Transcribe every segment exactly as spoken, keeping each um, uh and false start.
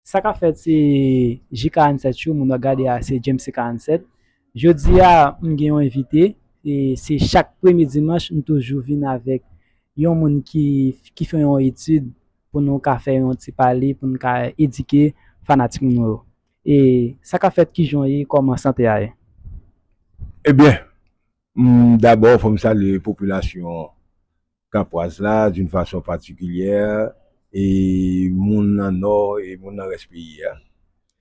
Sa k ap fèt se J karannsèt yo, moun w ap gade a se James C karannsèt. Jodi a, m gen yon envite, e se chak premye dimanch, m toujou vin avèk yon moun ki, ki fè yon etid pou nou ka fè yon ti pale, pou nou ka edike fanatik nou yo. E sa k ap fèt, kijan w ye, kòman sante a ye? Ebyen, m, dabò, fò m salye popilasyon kapwaz la d'une façon particulière, e moun nan Nò, e moun nan rès peyi a.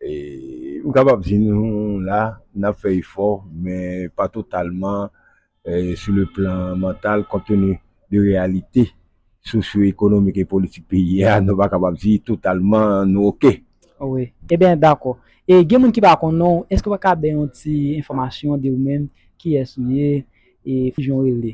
E m kapab di nou la, n ap fè efò, men pa totalman, eh, sou le plan mantal, kont tenu de reyalite sosyo-ekonomik e politik peyi a, nou pa kapab di totalman nou oke. Wi. Ebyen, dakò. E gen moun ki pa konn non, èske w pa ka bay yon ti enfòmasyon de ou menm, kiyès ou ye, e kijan w rele?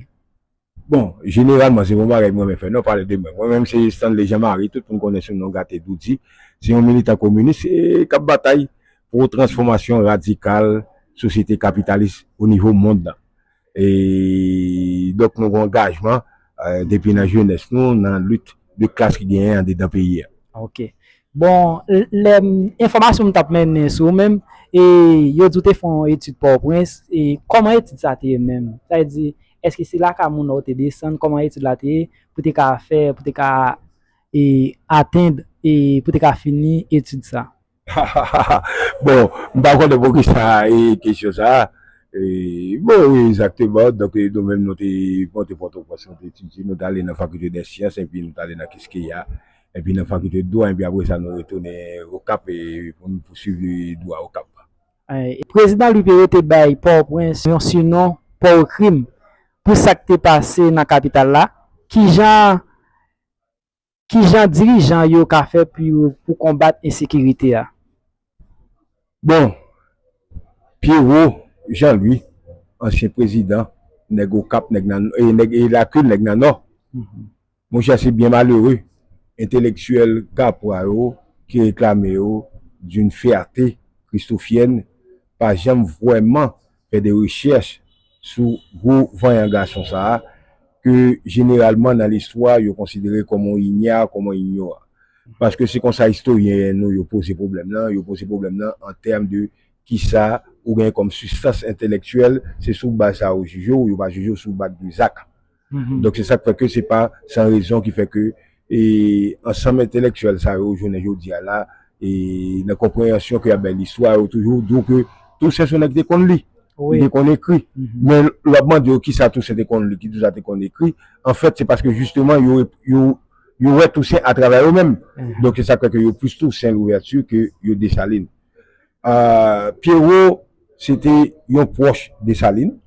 Bon, jeneralman, se yon bagay mwen renmen fè. Non, pale de mwen. Mwen menm, se Stanley Jean Marie, tout moun konnen sou non Gate Doudi. Se yon militan kominis e k ap batay pou transfòmasyon radikal sosyete kapitalis o nivo mond lan. E donk, nou gen angajman, eh, depi nan jenès nou, nan lit de klas ki genyen andedan peyi a. Ok. Bon, lè m, enfòmasyon m t ap mennen sou ou menm, e yo di w te fè yon etid Pòtoprens, e kòman etid sa te ye menm? Sa vle di, èske se lakay moun nan w te desann, kòman etid la te ye, pou te ka fè, pou te ka, e, atenn, e pou te ka fini etid sa? Bon, m pa konnen poukisa e kesyon sa a. E, bon, wi, egzakteman. Donk, e, nou menm, nou te monte Pòtoprens, nou te etidye, nou t ale nan Faculté des Sciences, epi nou t ale nan Kiskeya, epi nan Faculté de Droit, epi apre sa, nou retounen Okap, e, pou nou pouswiv dwa Okap. Eh, Prezidan Louis Perrault te bay Pòtoprens yon sinon Pòokrim pou sa k te pase nan kapital la. Kijan, kijan dirijan yo ka fè pou, pou konbat ensekirite a? Bon, Pierrot Jean Louis, ansyen prezidan, nèg Okap, nèg nan, e, nèg, e Lakil, nèg nan Nò. Monchè, se byen malere, entelektyèl kapwa yo ki reklame yo d'une fierté christophienne pa janm vrèman fè de rechèch sou gwo vanyan gason sa a, ke jeneralman nan listwa yo konsidere kòm yon inya, kòm yon inyoran. Paske se konsa istoryen nou yo poze pwoblèm nan, yo poze pwoblèm nan an tèm de kisa ou gen kòm sibstans entelektyèl, se sou baz sa yo jije w, yo pa jije w sou baz de zak. Donk se sa k fè ke se pa san rezon ki fè ke, e, ansanm entelektyèl sa yo jounen jodi a la, e, nan konpreyansyon ke y ap bay listwa, yo toujou di w ke Tousen se yon nèg ki te konn li, li te konn ekri. Men lè w ap mande yo kisa Tousen te konn li, ki Tousen te konn ekri, anfèt se paske jisteman yo, yo, yo wè Tousen atravè yo menm. Donk se sa k fè ke yo plis Tousen Louvèti ke yo Desalin. Ah, Pierrot, se te yon pwòch Desalin,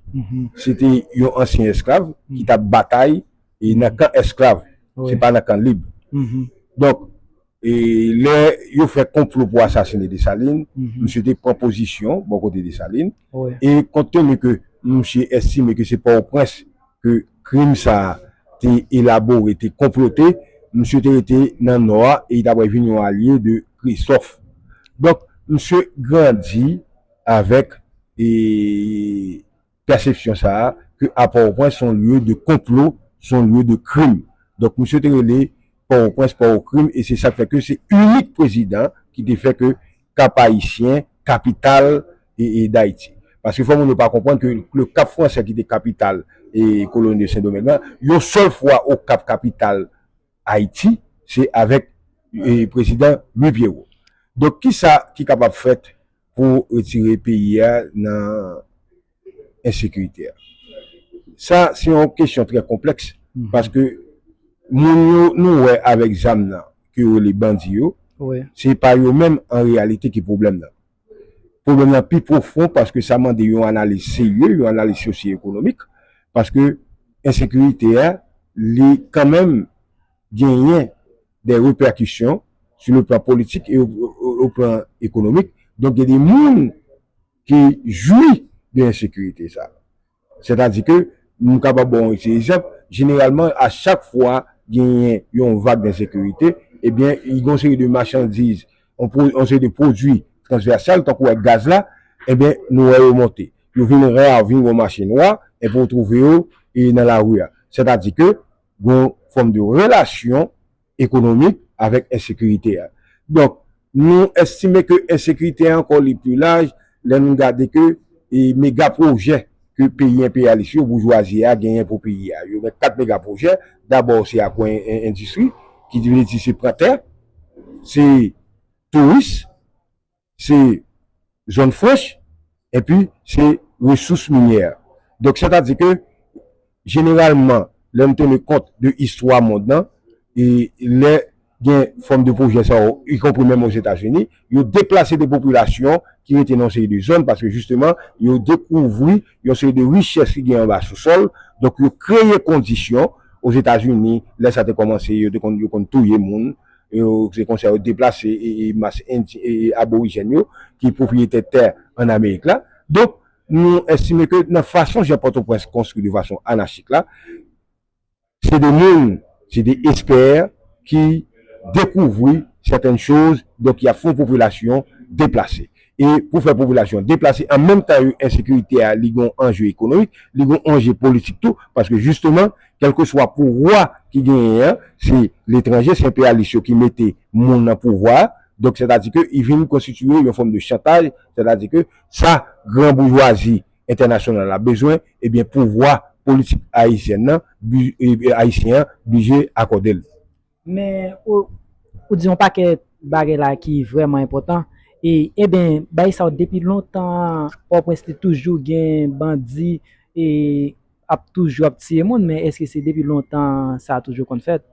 se te yon ansyen esklav ki t ap batay e nan kan esklav, se pa nan kan lib. Donk, e lè yo fè konplo pou asasinen Desalin, misye te pran pozisyon bò kote Desalin, e kont tenu ke misye estime ke se Pòtoprens ke krim sa a te elabore, te konplote, misye te rete nan Nò a e li t ap vin yon alye de Christophe. Donk, misye grandi avèk, e, pèsepsyon sa a, ke a Pòtoprens se yon lye de konplo, se yon lye de krim. Donk, misye te rele Pòtoprens Pòtokrim, e se sa k fè ke se inik prezidan ki te fè ke Kap Ayisyen, kapital, e, e, Dayiti. Paske fò moun yo pa konprann ke le Cap Français ki te kapital, e, koloni de Sendomeng lan, yon sèl fwa Okap kapital Ayiti, se avèk, e, prezidan Louis Pierrot. Donk, kisa ki kapab fèt pou retire peyi a nan ensekirite a? Sa, se yon kesyon trè konplèks, paske moun yo nou wè avèk zam nan, ke yo rele bandi yo, se pa yo menm an reyalite ki pwoblèm nan. Pwoblèm nan pi pwofon paske sa mande yon analiz serye, yon analiz sosyo-ekonomik, paske ensekirite a, li kanmenm genyen de repèkisyon sou le plan politik e o, o, o plan ekonomik. Donk, gen de moun ki jwi de ensekirite sa. Sètadi ke, nou kapab ba w yon ti egzanp, jeneralman, a chak fwa genyen yon vag de ensekirite, ebyen, gen yon seri de machandiz, yon pro, yon seri de pwodui transvèsal, tankou wè gaz la, ebyen, nou wè yo monte. Yo vin ra, vin yon mache nwa, epi w twouve yo, e, nan lari a. Sètadi ke, gen yon fòm de relasyon ekonomik avèk ensekirite a. Donk, Nou estime ke ensekirite a ankò li pli laj lè nou gade ke e, mega pwojè ke peyi enperyalis yo, boujwazi a, genyen pou peyi a. Yo gen kat mega pwojè. Dabò, se agwo en- en- endistri, ki vle di se pran tè, se touris, se zòn franch, epi se resous minyè. Donk, sètadi ke, jeneralman, lè n teni kont de istwa mond lan, e lè gen fòm de pwojè sa yo, ikonpri menm Ozetazini, yo deplase de popilasyon ki rete nan yon seri de zòn, paske jisteman, yo dekouvri yon seri de richès ki gen anba sousòl. Donk, yo kreye kondisyon Ozetazini, lè sa te kòmanse, yo te konn, yo konn touye moun, yo, se konsa yo deplase e, e mas Indi, e, e aborijèn yo, ki pwopriyetè tè ann Amerik la. Donk, nou estime ke nan fason jan Pòtoprens konstwi de fason anachik la, se de moun, se de espè ki dekouvri sètèn choz, donk y ap fè yon popilasyon deplase. E pou fè popilasyon deplase, an menm tan yo ensekirite a, li gen yon anje ekonomik, li gen yon anje politik tou, paske jisteman, kèlkeswa pouvwa ki genyen an, se letranje, se enperyalis yo ki mete moun nan pouvwa a. Donk, sètadi ke li vin konstitiye yon fòm de chantaj, sètadi ke sa gran boujwazi entènasyonal la bezwen, ebyen, pouvwa politik ayisyèn nan, bi- e- e- ayisyen an, blije akòde l. Men ou, ou di yon pakèt bagay la ki vrèman enpòtan. E, ebyen, bagay sa yo depi lontan, Pòtoprens te toujou gen bandi e ap toujou ap tiye moun, men èske se depi lontan sa toujou konn fèt?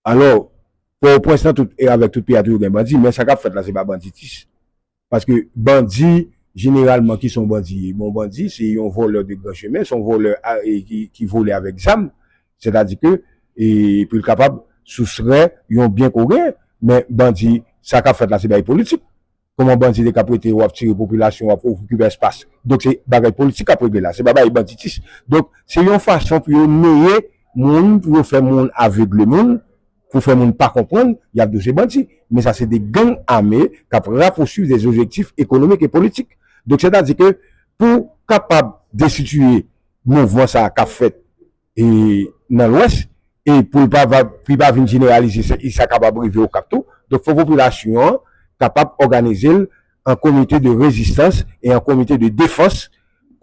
Alò, Pòtoprens nan tout, e avèk tout peyi a toujou gen bandi, men sa k ap fèt la, se pa banditis. Paske bandi, jeneralman, ki se yon bandi? Bon, bandi, se yon vòlè de gran chemen, se yon vòlè a- e ki, ki vole avèk zam, sètadi ke e, pou l kapab soustrè yon byen ke w genyen. Men bandi, sa k ap fèt la, se bagay politik. Kòman bandi te ka prete, w ap tire popilasyon, w ap okipe espas. Donk, se bagay politik k ap regle la, se pa bagay banditis. Donk, se yon fason pou yo neye moun, pou yo fè moun avegle moun, pou fè moun pa konprann, y ap di w se bandi. Men sa se de gang ame k ap rapousuiv de objektif ekonomik e politik. Donk, sètadi ke pou kapab destitiye mouvman sa a k ap fèt e, nan Lwès, e pou l pa, va- pou l pa vin jeneralize, se- e sa kapab rive Okap tou. Donk, fò popilasyon an kapab òganize l an komite de rezistans e an komite de defans,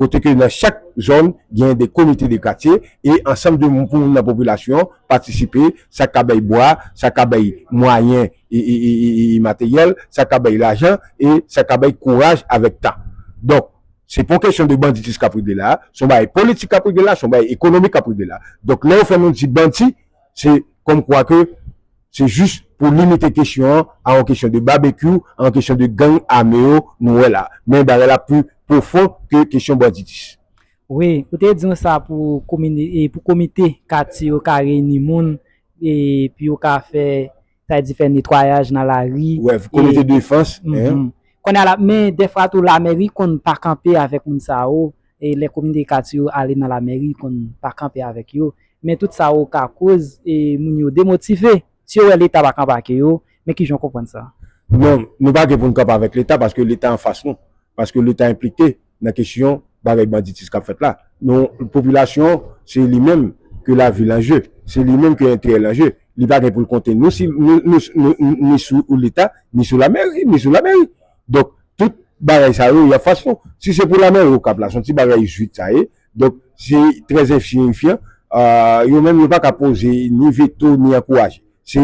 kote ke nan chak zòn, gen de komite de katye, e ansanm de moun, pou moun nan popilasyon patisipe, sa ka bay bwa, sa ka bay mwayen e, e, e, e, e materyèl, sa ka bay lajan, e sa ka bay kouraj avèk tan. Donk, se pa yon kesyon de banditis k ap regle la, se yon bagay politik k ap regle la, se yon bagay ekonomik k ap regle la. Donk, lè yo fè nou di bandi, se kòmkwa ke se jis pou limite kesyon an a yon kesyon de babekyou, a yon kesyon de gang ame yo nou wè la. Men bagay la pi pwofon ke kesyon banditis. Wi, ou te di nou sa pou komini- e pou komite katye yo ka reyini moun, e pou yo ka fè, sa vle di fè netwayaj nan lari. Wè, komite de defans, Mhm. Kounye a la, men dèfwa tou lamèri konn pa kanpe avèk moun sa yo, e lè komite katye yo ale nan lamèri konn pa kanpe avèk yo. Men tout sa yo ka koz e moun yo demotive. Si yo wè Leta pa kanpe ak yo, men kijan w konprann sa? Non, nou pa gen pou n kanpe avèk Leta paske Leta anfas nou. Paske Leta enplike nan kesyon bagay banditis k ap fèt la. Nou, popilasyon, se li menm ke lavi l an je, se li menm ke enterè l an je. Li pa gen pou l konte ni si- ni- ni- ni- ni sou Leta, ni sou lamèri, ni sou lamèri. Donk, tout bagay sa yo, y ap fas nou. Si se pou lamèri Okap la, se yon ti bagay zwit sa ye. Donk, se trè ensiyifyan. Ah, yo menm, yo pa ka poze ni veto, ni ankouraje. Se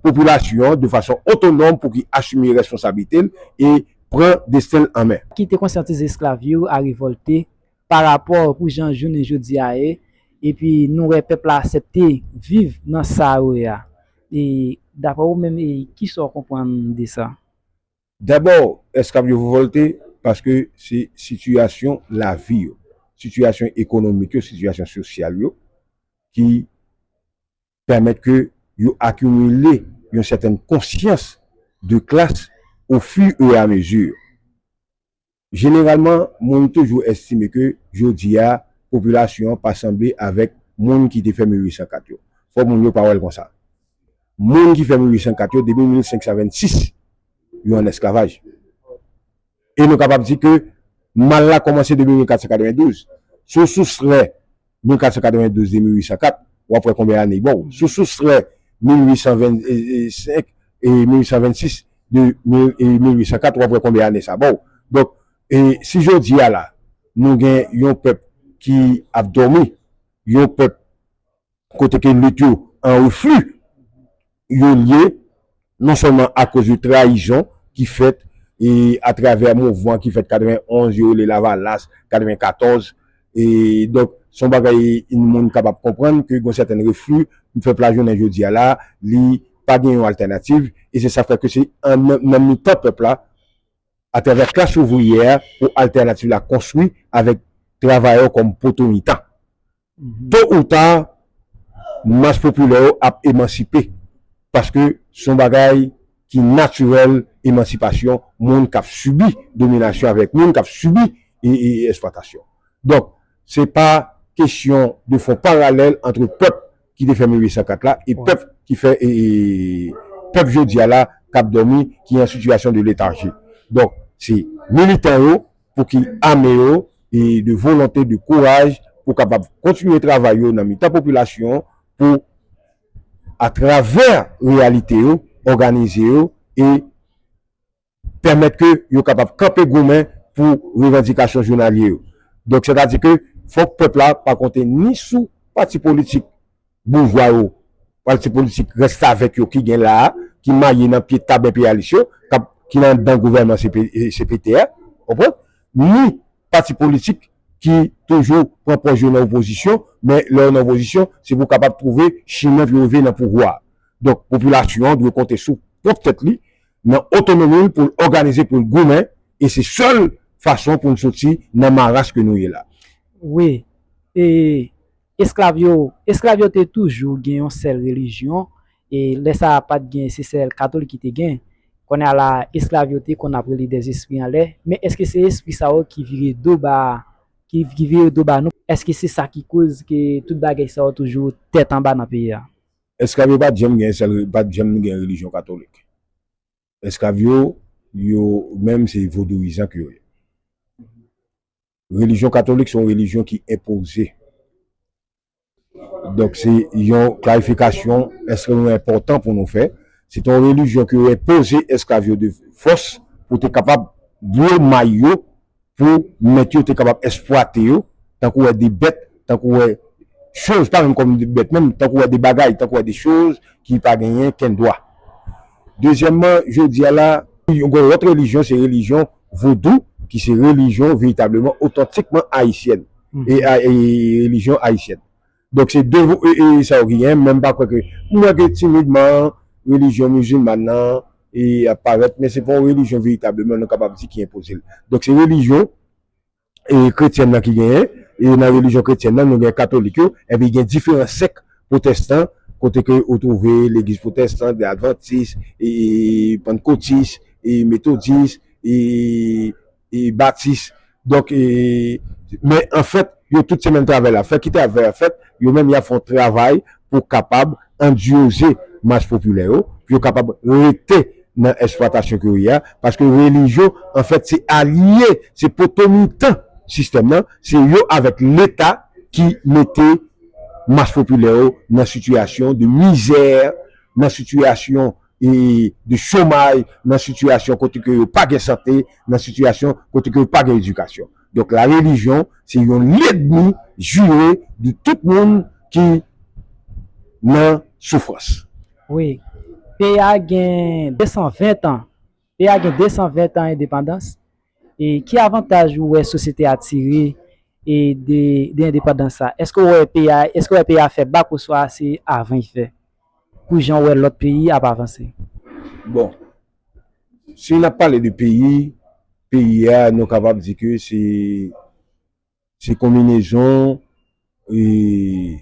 popilasyon an, de fason otonòm, pou ki asime responsablite l e pran desten l an men. Ki te konsyantize esklav yo a revòlte pa rapò pou jan jounen jodi a ye, epi nou wè pèp la aksepte viv nan sa yo ye a. E daprè ou menm, e kisa w konprann de sa? Dabò, esklav yo revòlte paske se sitiyasyon lavi yo, sitiyasyon ekonomik yo, sitiyasyon sosyal yo ki pèmèt ke yo akimile yon sètèn konsyans de klas au fur et à mesure. Jeneralman, moun toujou estime ke jodi a, popilasyon an pa sanble avèk moun ki te fè mil uit san kat yo. Fò moun yo pa wè l konsa. Moun ki fè mil uit san kat yo, depi mil senk san vennsis, yo ann esklavaj. E nou kapab di ke mal la kòmanse depi mil kat san katrevendouz. Si w soustrè mil kat san katrevendouz de mil uit san kat, w ap wè konbyen ane l ba w. Si w soustrè mil uit san vennsenk e mil uit san vennsis de mil, e mil uit san kat, w ap wè konbyen ane sa ba w. Donk, e si jodi a la, nou gen yon pèp ki ap dòmi, yon pèp kote ke lit yo an refli, yo lye non sèlman akoz de trayizon ki fèt e atravè mouvman ki fèt katrevenn onz, yo rele Lavalas, katrevenn katòz. E donk, se yon bagay yon moun kapab konprann ke gon sèten refli, pèp la jounen jodi a la, li pa gen yon altènativ, e se sa fè ke se an, nan, nan mitan pèp la, atravè klas ouvriyè, pou altènativ la konstwi avèk travayè kòm poto mitan. To ou ta, mas popilè yo ap emansipe. Paske se yon bagay ki natirèl, emansipasyon moun k ap sibi dominasyon avèk moun k ap sibi e, e eksplwatasyon. Donk, se pa kesyon de fè yon paralèl ant pèp ki te fè mil uit san kat la e pèp ki fè, e, e, pèp jodi a la k ap dòmi, ki an sitiyasyon de letarji. Donk, se militan yo pou ki ame yo e de volonte, de kouraj pou kapab kontinye travay yo nan mitan popilasyon an pou, atravè reyalite yo, òganize yo e pèmèt ke yo kapab kanpe goumen pou revandikasyon jounalye yo. Donk, sètadi ke fòk pèp la pa konte ni sou pati politik boujwa yo, pati politik restavèk yo ki gen la a, ki maye nan pye tab enpeyalis yo, k ap, ki nan anndan gouvènman C P, C P T a, konprann? Ni pati politik ki toujou pran pòz yo nan opozisyon, men lè w nan opozisyon, se pou w kapab twouve chimen pou w rive nan pouvwa a. Donk, popilasyon an dwe konte sou pwòp tèt li, nan otonomi l pou l òganize, pou l goumen, e se sèl fason pou n soti nan maras ke nou ye la. Wi, e esklav yo, esklav yo te toujou gen yon sèl relijyon, e lè sa a pa t gen, se sèl katolik ki te gen. Kounye a la, esklav yo te konn ap rele dèzespri anlè, men èske se espri sa yo ki vire do ba, ki, ki vire do ba nou? Èske se sa ki koz ke tout bagay sa yo toujou tèt anba nan peyi a? Esklav yo pa t janm gen sèl, pa t janm gen relijyon katolik. Esklav yo, yo menm se vodouyizan ke yo ye. Relijyon katolik se yon relijyon ki enpoze. Donk, se yon klarifikasyon ekstrèmman enpòtan pou nou fè. Se te yon relijyon ke yo enpoze esklav yo de fòs pou te kapab bwè may yo, pou mèt yo te kapab eksplwate yo, tankou wè de bèt, tankou wè choz, pa menm kòm de bèt menm, tankou wè de bagay, tankou wè de choz ki pa genyen kenn dwa. Dezyèmman, jodi a la, yon lòt relijyon, se relijyon vodou, ki se relijyon veritableman, otantikman ayisyèn. E, a- e relijyon ayisyèn. Donk, se de vo- e, e sa yo ki genyen, men m pa kwè ke, m wè ke timidman, relijyon mizilman nan, e ap parèt, men se pa yon relijyon veritableman nou kapab di ki enpoze l. Donk, se relijyon e kretyèn nan ki genyen, e nan relijyon kretyèn nan, nou gen katolik yo, epi gen diferan sèk pwotestan, kote ke ou twouve legliz pwotestan, advantis, e pannkotis, e metodis, e, e batis. Donk, e, men anfèt, yo tout se menm travay la fè, ki travay la fèt, yo menm y ap fè yon travay pou kapab andyoze mas popilè yo, pou yo kapab rete nan eksplwatasyon ke yo ye a, paske relijyon, anfèt, se alye, se poto mitan sistèm nan, se yo avèk Leta ki mete mas popilè yo nan sitiyasyon de mizè, nan sitiyasyon, e, de chomaj, nan sitiyasyon kote ke yo pa gen sante, nan sitiyasyon kote ke yo pa gen edikasyon. Donk, la relijyon, se yon lènmi jire de tout moun ki nan soufrans. Wi. Peyi a gen de san ven an. Peyi a gen de san ven an endepandans. E ki avantaj ou wè sosyete a tire e de, de endepandans sa? Èske w wè peyi a, èske w wè peyi a fè bak oswa se avan l fè? Pou jan w wè lòt peyi ap avanse? Bon, si n ap pale de peyi, peyi a, nou kapab di ke se, se konbinezon, e,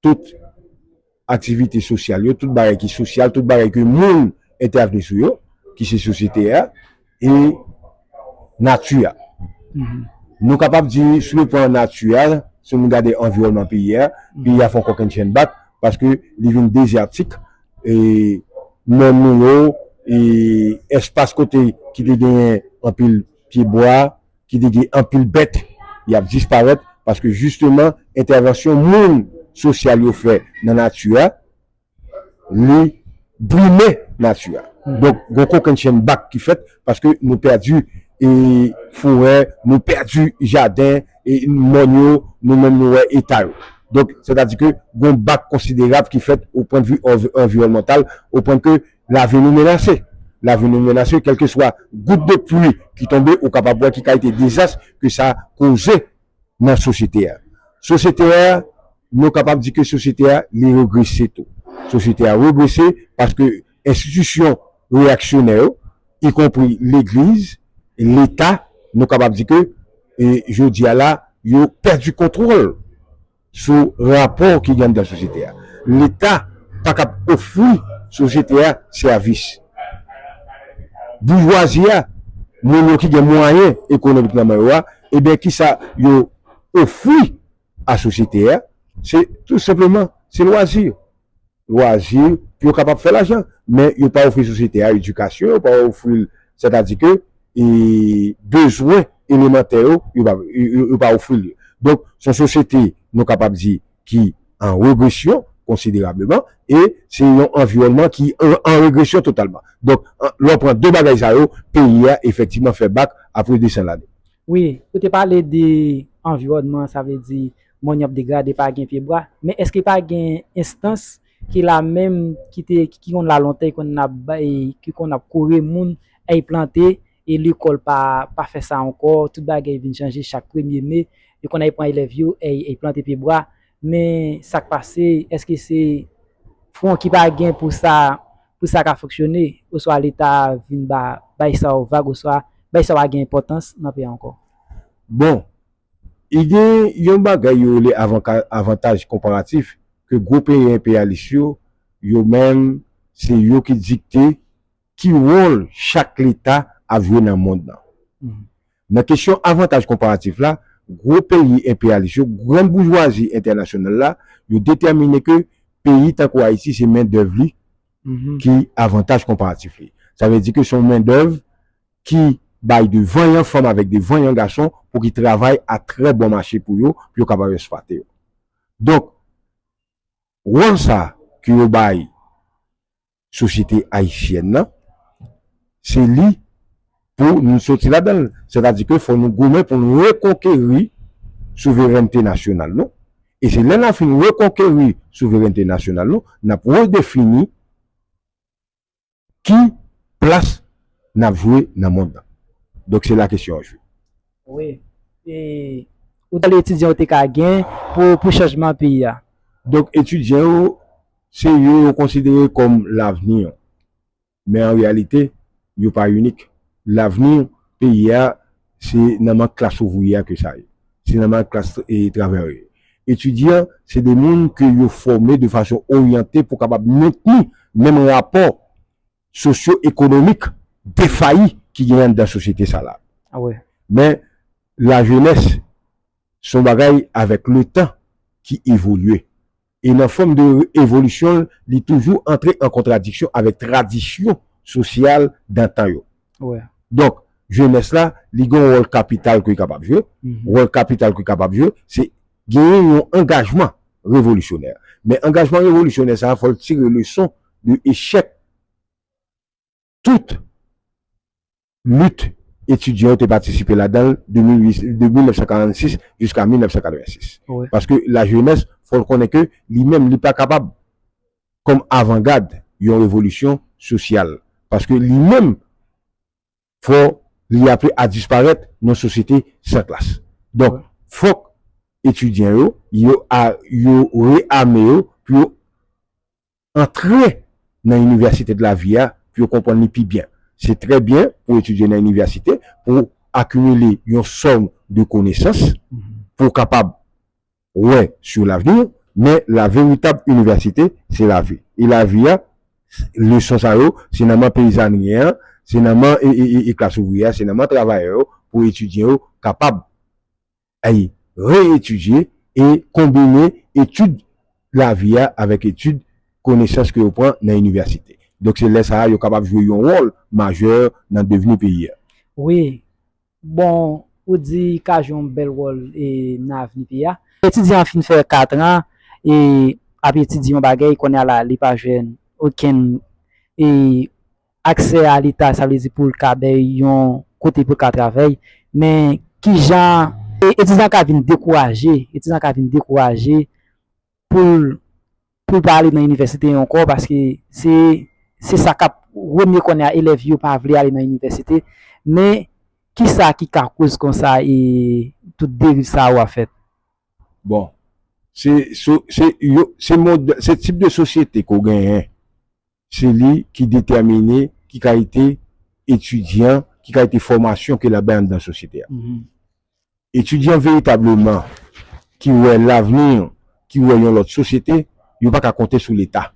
tout aktivite sosyal yo, tout bagay ki sosyal, tout bagay ke moun entèvni sou yo, ki se sosyete a, e nati a. Nou kapab di, sou le plan nati a, si nou gade anviwònman peyi a, peyi a fè yon kòkennchenn bak, paske li vin dezètik, e mòn nou yo, e espas kote ki te genyen anpil pyebwa, ki te gen anpil bèt, y ap disparèt, paske jisteman, entèvansyon moun sosyal yo fè nan nati a, li brimen nati a. Donk, gon kokennchenn bak ki fèt paske nou pèdi e, forè, nou pèdi jaden e, mòn yo, nou menm nou wè eta yo. Donk, sètadi ke gon bak konsiderab ki fèt o pwennvi anv- anviwònmantal, o pwen ke lavi nou menase. Lavi nou menase, kèlkeswa gout de pli ki tonbe, ou kapab wè ki kalite dezas ke sa koze nan sosyete a. Sosyete a, nou kapab di ke sosyete a, li regrese tou. Sosyete a regrese paske enstitisyon reyaksyonè yo, ikonpri legliz, leta, nou kapab di ke e, jodi a la, yo pèdi kontwòl sou rapò ki gen anndan sosyete a. Leta pa kab ofri sosyete a sèvis. Boujwazi a, moun yo ki gen mwayen ekonomik nan men yo a, ebyen kisa yo ofri a sosyete a? Se tou senpleman, se lwazi. Lwazi pou yo kapab fè lajan, men yo pa ofri sosyete a edikasyon, yo pa ofri l, sètadi ke e, bezwen elemantè yo, yo pa, yo, yo pa ofri l yo. Donk, se yon sosyete, nou kapab di, ki an regresyon konsiderableman, e se yon anviwònman ki an, an regresyon totalman. Donk, an- lè w pran de bagay sa yo, peyi a efektivman fè bak apre de san lane. Wi, ou te pale de anviwònman, sa vle di mòn y ap degrade, pa gen pyebwa, men èske pa gen enstans ki la menm, ki te ki konn la lontan, ki konn ap bay, ki konn ap kouri moun ay plante, e lekòl pa pa fè sa ankò, tout bagay vin chanje chak premye me, yo konn ay pran elèv yo ay ay plante pyebwa, men sa k pase, èske se fwon ki pa gen pou sa, pou sa ka fonksyone, oswa leta vin ba bay sa yo vag, oswa bay sa yo pa gen enpòtans nan peyi a ankò? Bon, i gen yon bagay yo rele avantaj konparatif ke gwo peyi enpeyalis yo, yo menm, se yo ki dikte ki wòl chak leta ap jwe nan mond lan. Nan kesyon avantaj konparatif la, gwo peyi enpeyalis yo, grann boujwazi entènasyonal la, yo detèmine ke peyi tankou Ayiti se mendèv li ki avantaj konparatif li. Sa vle di ke se yon mendèv ki bay de vanyan fanm avèk de vanyan gason pou ki travay a trè bon mache pou yo, pou yo kapab eksplwate yo. Donk, wòl sa ke yo bay sosyete ayisyèn nan, se li pou nou soti ladan l. Sètadi ke fò nou goumen pou nou rekonkeri souverènte nasyonal nou. E se lè n a fin rekonkeri souverènte nasyonal nou, n ap redefini ki plas n ap jwe nan mond lan. Donk se la kesyon an jwe. Wi. E ou pale etidyan yo te ka gen pou, pou chanjman peyi a. Donk etidyan yo, se yo yo konsidere kòm lavni an. Men an reyalite, yo pa inik. Lavni peyi a, se nan men klas ouvriye a ke sa ye. Se nan men klas e, travayè yo ye. Etidyan, se de moun ke yo fòme de fason oryante pou kapab mentni menm rapò sosyo-ekonomik defayi ki genyen anndan sosyete sa la. Ah ouais. Men lajenès se yon bagay avèk letan ki evolye. E nan fòm de evolisyon l, li toujou antre an kontradiksyon avèk tradisyon sosyal dantan yo. Ouais. Donk, jenès la, li gen yon wòl kapital ke l kapab jwe. Wòl kapital ke l kapab jwe, se genyen yon angajman revolisyonè. Men angajman revolisyonè sa a, fò l tire leson de echèk tout lit etidyan yo te patisipe ladan l de mil nèf san karannsis jiska mil nèf san katrevensis. Paske lajenès, fò l konnen ke li menm, li pa kapab kòm avangad yon revolisyon sosyal. Paske li menm, fò li aple a disparèt nan sosyete san klas. Donk, fòk etidyan yo, yo, a, yo reame yo pou yo antre nan inivèsite de la vi a pou yo konprann li pi byen. Se trè byen pou etidye nan inivèsite, pou akimile yon sòm de konesans, pou w kapab wè sou lavni, men la veritab inivèsite, se lavi. E lavi a, leson sa yo, se nan men peyizanri an, se nan men e, e, e, e klas ouvriyè a, se nan men travayè yo, pou etidyan yo kapab ay reyetidye e konbine etid lavi a avèk etid konesans ke yo pran nan inivèsite. Donk, se lè sa a yo kapab jwe yon wòl majè nan devni peyi a. Wi. Bon, ou di ka jwe yon bèl wòl e nan avni peyi a. Etidyan an fin fè katran e ap etidye yon bagay, kounye a la, li pa jwenn okenn e aksè a Leta, sa vle di pou l ka bay yon kote pou l ka travay, men kijan e- etidyan ka vin dekouraje, etidyan ka vin dekouraje pou l pou l pa ale nan inivèsite ankò, paske se se sa k ap rele kounye a elèv yo pa vle ale nan inivèsite. Men kisa ki ka koz konsa e tout deriv sa yo ap fèt? Bon, se so- se yo se mòd se tip de sosyete ke w genyen, se li ki detèmine ki kalite etidyan, ki kalite fòmasyon ke l ap bay anndan sosyete a. Etidyan veritableman ki wè lavni, ki wè yon lòt sosyete, yo pa ka konte sou Leta.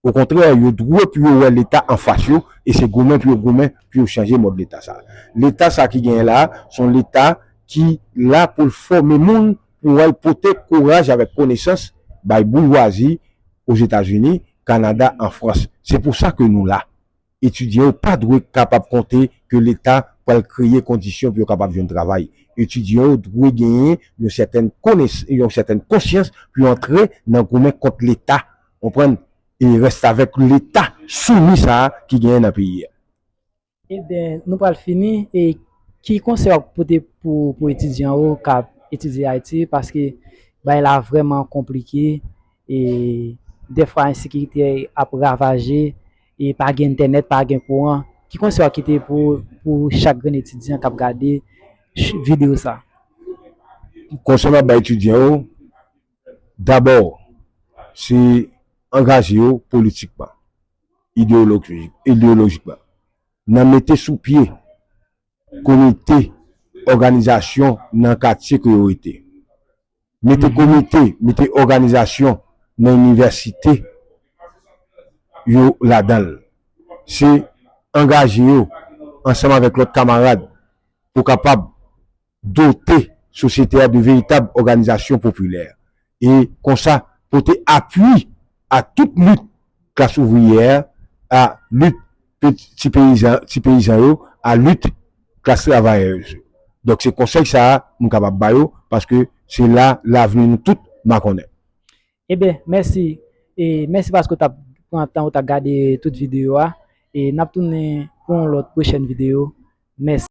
Okontrè, yo dwe pou yo wè Leta anfas yo e se goumen pou yo goumen pou yo chanje mòd Leta sa. Leta sa ki genyen la a, se yon Leta ki la pou l fòme moun pou al pote kouraj avèk konesans bay boujwazi Ozetazini, Kanada, an Frans. Se pou sa ke nou la. Etidyan yo pa dwe kapab konte ke Leta pral kreye kondisyon pou yo kapab jwenn travay. Etidyan yo dwe genyen yon sètèn kones- yon sètèn konsyans pou yo antre nan goumen kont Leta, konprann, e restavèk Leta soumi sa a ki genyen nan peyi a. Ebyen, nou pral fini. E ki konsèy w ap pote pou, pou etidyan yo k ap etidye Ayiti? Paske bagay la vrèman konplike. E dèfwa ensekirite ap ravaje. E pa gen entènèt, pa gen kouran. Ki konsèy w ap kite pou, pou chak grenn etidyan k ap gade videyo sa? Konsèy m ap bay etidyan yo, dabò, se angaje yo politikman, ideyolojikman, nan mete sou pye komite òganizasyon nan katye ke yo rete. Mete komite, mete òganizasyon nan inivèsite yo ladan l. Se angaje yo ansanm avèk lòt kamarad pou kapab dote sosyete a de veritab òganizasyon popilè. E konsa, pote apui a tout lit klas ouvriyè, a lit ti peyizan, ti peyizan yo, a lit klas travayè yo. Donk se konsèy sa a m kapab ba yo, paske se la lavni nou tout makonnen. Ebyen, mèsi. E mèsi paske w t ap pran tan ou t ap gade tout videyo a. E n ap tounen pou yon lòt pwochèn videyo. Mèsi.